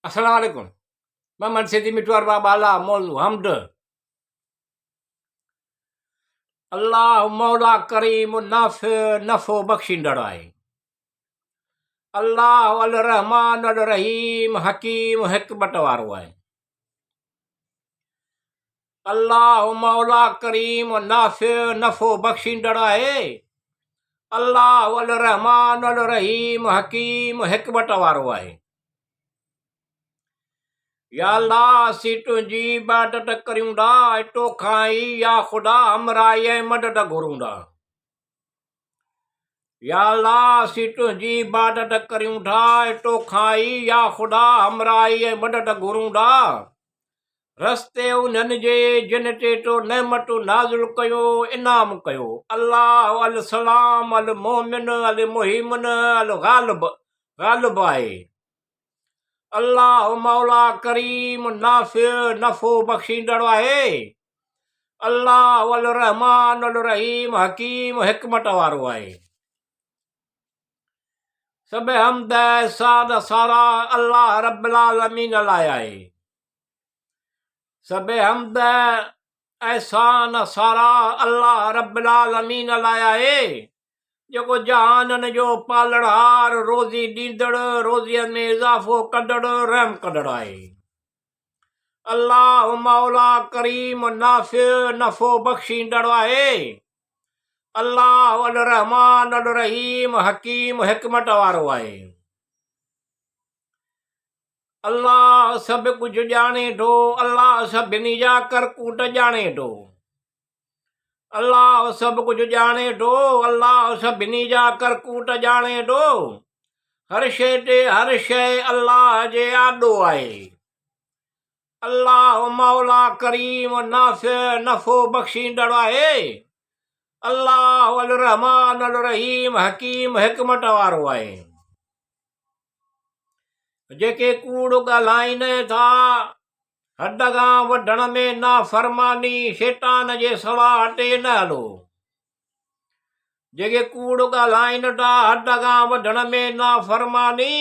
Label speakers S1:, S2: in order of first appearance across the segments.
S1: السلام عليڪم محمد سيدي مٺو ارباب اعليٰ موضوع حمد الله مولا ڪريم نافع نفعو بخشيندڙ آهي الله الرحمان الرحيم حڪيم حڪمت وارو آهي الله مولا ڪريم نافع نفعو بخشيندڙ آهي الله الرحمان الرحيم حڪيم حڪمت وارو آهي يا الله اسين تنهنجي عبادت ڪريون ٿا ۽ توکان ئي يا خدا همراهي ۽ مدد گهرون ٿا. يا الله اسين تنهنجي عبادت ڪريون ٿا ۽ توکان ئي يا خدا همراهي ۽ مدد گهرون ٿا. رستي انهن جي جن تي تو نعمتون نازل ڪيو انعام ڪيو. الله السلام المومن المهيمن الغالب غالب آهي. الله مولا ڪريم نافع نفعو بخشيندڙ آهي. الله الرحمان الرحيم حڪيم حڪمت وارو آهي. سڀ حمد احسان سارا الله رب العالمين لاء آهي. سڀ حمد احسان سارا الله رب العالمين لاء آهي. جيڪو جهانن جو پالڻهار، روزي ڏيندڙ، روزيء ۾ اضافو ڪندڙ، رحم ڪندڙ آهي. الله مولا ڪريم نافع، نفعو بخشيندڙ آهي. الله الرحمان الرحيم حڪيم حڪمت وارو آهي. الله سڀ ڪجهه ڄاڻي ٿو، الله سڀني جا ڪرڪوٽ ڄاڻي ٿو. الله سڀ ڪجهه ڄاڻي ٿو، الله سڀني جا ڪرڪوٽ ڄاڻي ٿو. هر شيء تي هر شيء الله جي آڏو آهي. الله مولا ڪريم نافع نفعو بخشيندڙ آهي. الله الرحمان الرحيم حڪيم حڪمت وارو آهي. جيڪي ڪوڙ ڳالهائين ٿا حد کان وڌڻ ۾ نافرماني شيطان جي صلاح تي نه هلو. جيڪي ڪوڙ ڳالهائين ٿا حد کان وڌڻ ۾ نافرماني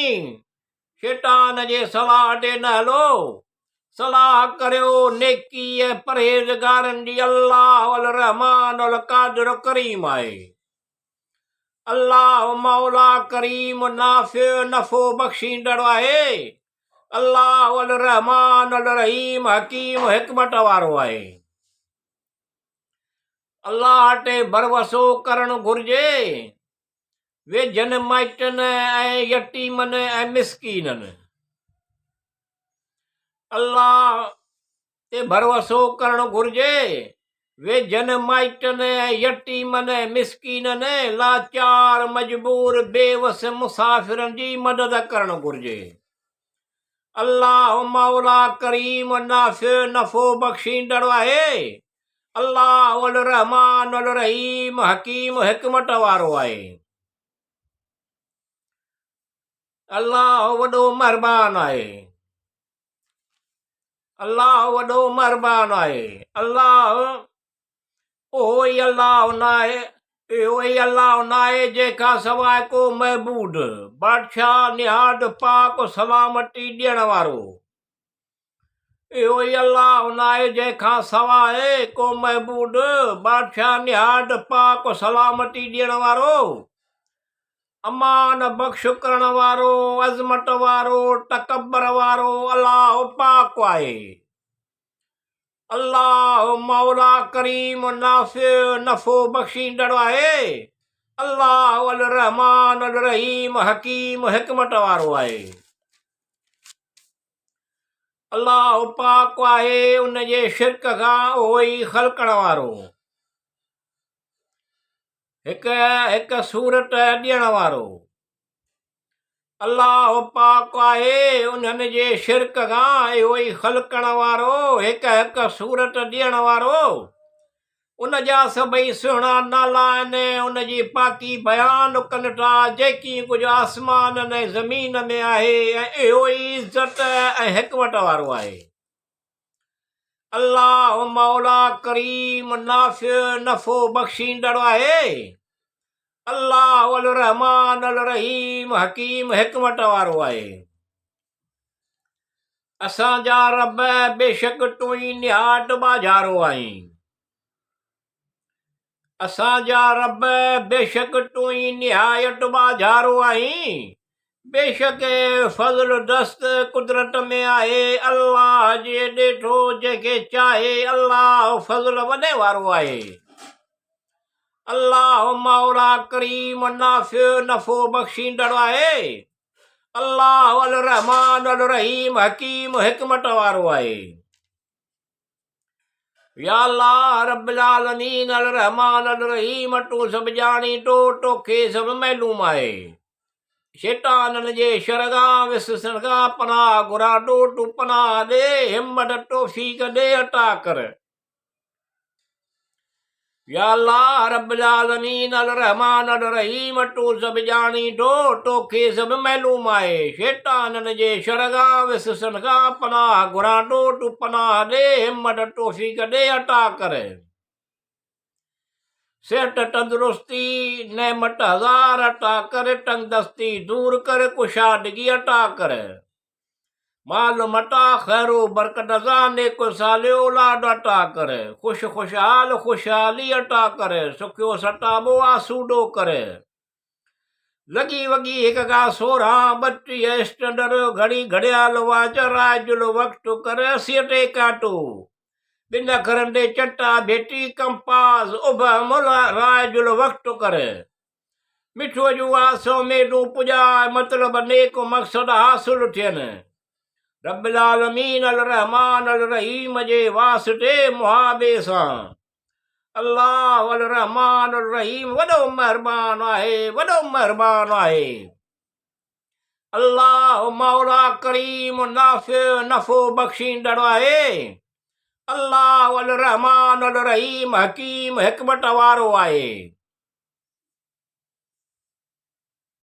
S1: شيطان جي صلاح تي نه هلو. صلاح ڪريو نيڪي ۽ پرهيزگارن جي الله الرحمان القادر ڪريم آهي. الله مولا ڪريم نافع نفعو بخشيندڙ آهي. الله الرحمان الرحيم حڪيم حڪمت وارو آهي. الله تي ڀروسو ڪرڻ گهرجي. ويجهن مائٽن ۽ يتيمن ۽ مسڪينن. الله تي ڀروسو ڪرڻ گهرجي. ويجهن مائٽن ۽ يتيمن ۽ مسڪينن، لاچار، مجبور، بي وس مسافرن جي مدد ڪرڻ گهرجي. الله مولا ڪريم نافع نفعو بخشيندڙ آهي. الله الرحمان الرحيم حڪيم حڪمت وارو آهي. الله وڏو مهربان آهي. الله وڏو مهربان آهي. الله اهو ئي الله ناهي اهو ئي الله ناهي جنهن کان سواء ڪو معبود، بادشاهه، نهاد پاڪ سلامتي ڏيڻ وارو. اهو ئي الله ناهي جنهن کان سواء ڪو معبود، بادشاهه، نهاد پاڪ سلامتي ڏيڻ وارو. امان بخش ڪرڻ وارو، عظمت وارو، تڪبر وارو الله پاڪ آهي. الله مولا ڪريم نافع نفعو بخشيندڙ آهي. الله الرحمان الرحيم حڪيم حڪمت وارو آهي. الله پاڪ آهي ان جي شرڪ کان اهو ئي خلقڻ وارو. هڪ هڪ صورت ڏيڻ وارو. الله پاڪ آهي انهن جي شرڪ کان اهو ئي خلقڻ وارو هڪ هڪ صورت ڏيڻ وارو. ان جا سڀئي سهڻا نالا آهن ان جي پاڪي بيان ڪن ٿا جيڪي ڪجهه آسمانن ۽ زمين ۾ آهي ۽ اهو ئي عزت ۽ حڪمت وارو آهي. الله مولا ڪريم نافع نفعو بخشيندڙ آهي. الله الرحمان الرحيم حڪيم حڪمت وارو آهي. اسان جا رب بيشڪ تون ئي نهايت ٻاجهارو آهين. اسان جا رب بيشڪ تون ئي نهايت ٻاجهارو آهين. بيشڪ فضل دست قدرت ۾ آهي الله جي ڏي ٿو جنهن کي چاهي الله فضل وڏي وارو آهي. الله مولا ڪريم نافع نفعو بخشيندڙ آهي. الله الرحمان الرحيم حڪيم حڪمت وارو آهي. يا الله رب العالمين الرحمان الرحيم تون سڀ ڄاڻين ٿو توکي سڀ معلوم آهي. شيطانن جي شر کان وسوسن کان پناهه گهران ٿو تون پناهه ڏي همت توفيق ڏي عطا ڪر. يا الله رب العالمين الرحمٰن الرحيم تون سڀ ڄاڻين ٿو توکي سڀ معلوم آهي شيطانن جي شر کان وسوسن کان پناهه گهران ٿو تون پناهه ڏي همت توفيق ڏي عطا ڪر صحت تندرستي نعمت هزار عطا ڪر تنگدستي دور ڪر ڪشادگي عطا ڪر مال متاع خير و برڪت سان نيڪ و صالح اولاد عطا ڪر، خوش خوشحال خوشحالي عطا ڪر، سکيو ستابو آسودو ڪر. لڳي وڳي هڪ کان سورهان، 32 اسٽنڊر، گهڙي گهڙيال واچ، رائج الوقت ڪر، اسيء تي ڪانٽو، ٻن اکرن تي چٽا ڀيٽي، ڪمپاس، ابهم، رائج الوقت ڪر. مٺوء جون آسون اميدون پڄاء، مطلب نيڪ مقصد حاصل ٿين. رب العالمين الرحمان الرحيم جي واسطي محابي سان. الله الرحمان الرحيم وڏو مهربان آهي، وڏو مهربان آهي. الله مولا ڪريم نافع نفعو بخشيندڙ آهي. الله الرحمان الرحيم حڪيم حڪمت وارو آهي.